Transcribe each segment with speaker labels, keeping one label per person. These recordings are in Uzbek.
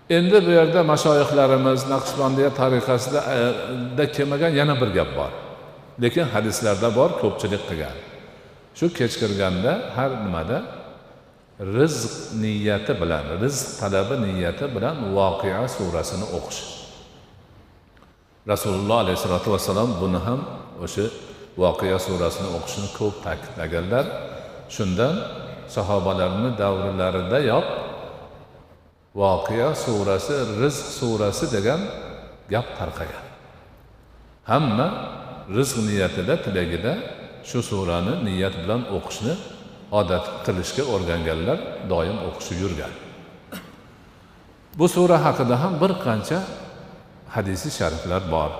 Speaker 1: Endi bu yerda mashoyixlarimiz Naqshbandiya tariqasida da kelmagan yana bir gap bor. Lekin hadislarda bor, ko'pchilik qilgan. Shu kech kirganda har nimada rizq niyati bilan, rizq talabi niyati bilan Voqea surasini o'qish. Rasululloh alayhisolatu vassalom buni ham o'sha Voqea surasini o'qishni ko'p ta'kidlaganlar. Shundan sahobalarning davrlaridayoq Voqea surasi rizq surasi degan gap tarqagan. Hamma rizq niyatida, tilagida shu surani niyat bilan o'qishni odat qilishga o'rganganlar, doim o'qishib yurgan. Bu sura haqida ham bir qancha hadisi shariflar bor.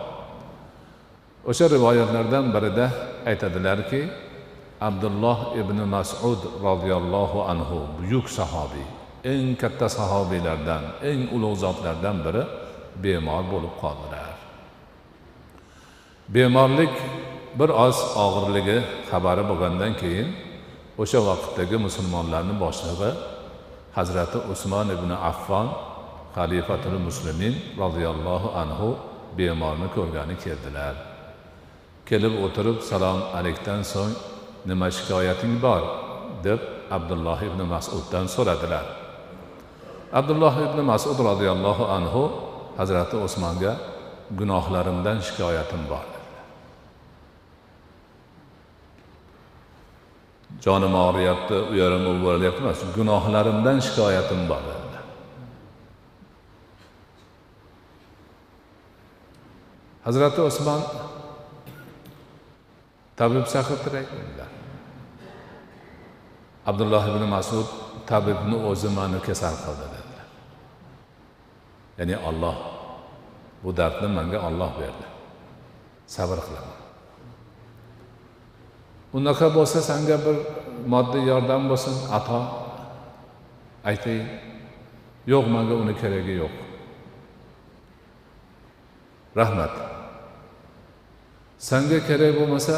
Speaker 1: O'sha rivoyatlardan birida aytadilarki, Abdulloh ibn Mas'ud radhiyallohu anhu buyuk sahobiy, eng katta sahobiylardan, eng ulug' zotlardan biri bemor bo'lib qoldilar. Bemorlik bir oz og'irligi xabari bo'lgandan keyin o'sha vaqtdagi musulmonlarning boshlig'i Hazrati Usmon ibn Affon xalifatul muslimin radhiyallohu anhu bemorni ko'rgani keldilar. Kelib o'tirib salom alikdan so'ng nima shikoyating bor deb Abdulloh ibn Mas'uddan so'radilar. Abdulloh ibn Mas'ud radhiyallohu anhu Hazrati Usmonga gunohlarimdan shikoyatim bor dedilar. Jonim og'riyapti, u yerim u bo'lyapti emas, gunohlarimdan shikoyatim bor dedilar. Hazrati Usmon tabib chaqirtiray dedilar. Abdulloh ibn Mas'ud tabibni o'zi meni kasal qildi dedilar. Ya'ni Alloh bu dardni menga Alloh berdi. Sabr qilaman. Unaqa bo'lsa senga bir moddiy yordam bo'lsin, ato aytayin. Yo'q, menga uni keragi yo'q. Rahmat. Senga kerak bo'lmasa,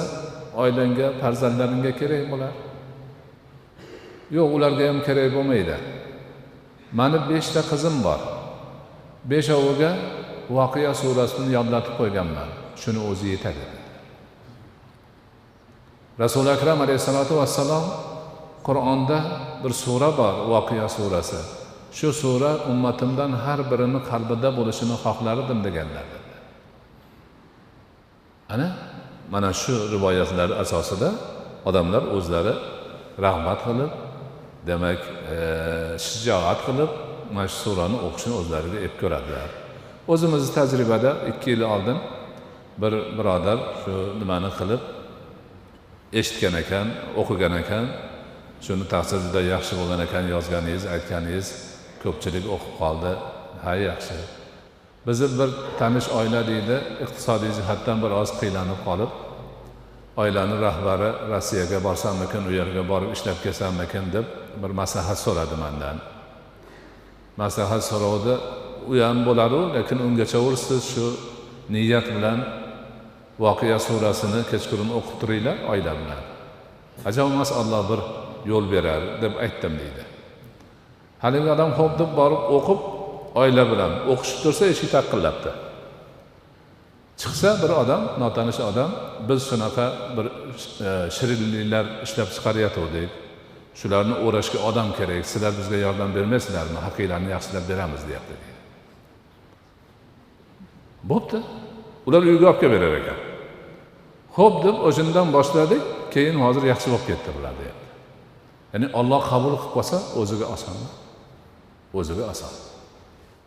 Speaker 1: oilangga, farzandlaringga kerak bo'lar. Yo'q, ularga ham kerak bo'lmaydi. Meni 5 ta qizim bor. 5oviga Voqea surasini yodlatib qo'yganman. Shuni o'zi yetadi. Rasuli Akram alayhisolatu vassalom Qur'onda bir sura bor, Voqea surasi. Shu sura ummatimdan har birini qalbida bo'lishini xohlar edim deganlar. Ana mana shu rivoyatlar asosida odamlar o'zlari rag'bat qilib, demak, shijoat qilib mana shu surani o'qishni o'zlariga ep ko'radilar. O'zimizni tajribada 2 yil oldin bir birodar shu nimani qilib eshitgan ekan, o'qigan ekan, shuni ta'siri juda yaxshi bo'lgan ekan, yozganingiz, aytganingiz ko'pchilik o'qib qoldi. Ha, yaxshi. Bizni bir tanish oila deydi, iqtisodiy jihatdan bir oz qiylanib qolib, oilaning rahbari Rossiyaga borsammikin, u yerga borib ishlab kelsammikin deb bir maslahat so'radi mendan. Maslahat so'rovdi, u ham bo'lar-u, lekin ungacha siz shu niyat bilan Voqea surasini kechqurun o'qib turinglar oila bilan. Ajab emas, Alloh bir yo'l berar deb aytdim deydi. Haligi odam xo'p deb borib o'qib oila bilan o'qishib tursa eshik taqillabdi. Chiqsa bir odam, notanish odam, biz shunaqa bir shirinliklar ishlab chiqaryotgandik. Shularni o'rashga odam kerak, sizlar bizga yordam bermaysizlarmi? Haqinglarni yaxshilab beramiz deyapti deydi. Bo'pti. Ular uyga olib kelib berar ekan. Xo'p deb o'shandan boshladik, keyin hozir yaxshi bo'lib ketdi bular deyapti. Ya'ni Alloh qabul qilib qolsa o'ziga osonmi? O'ziga oson.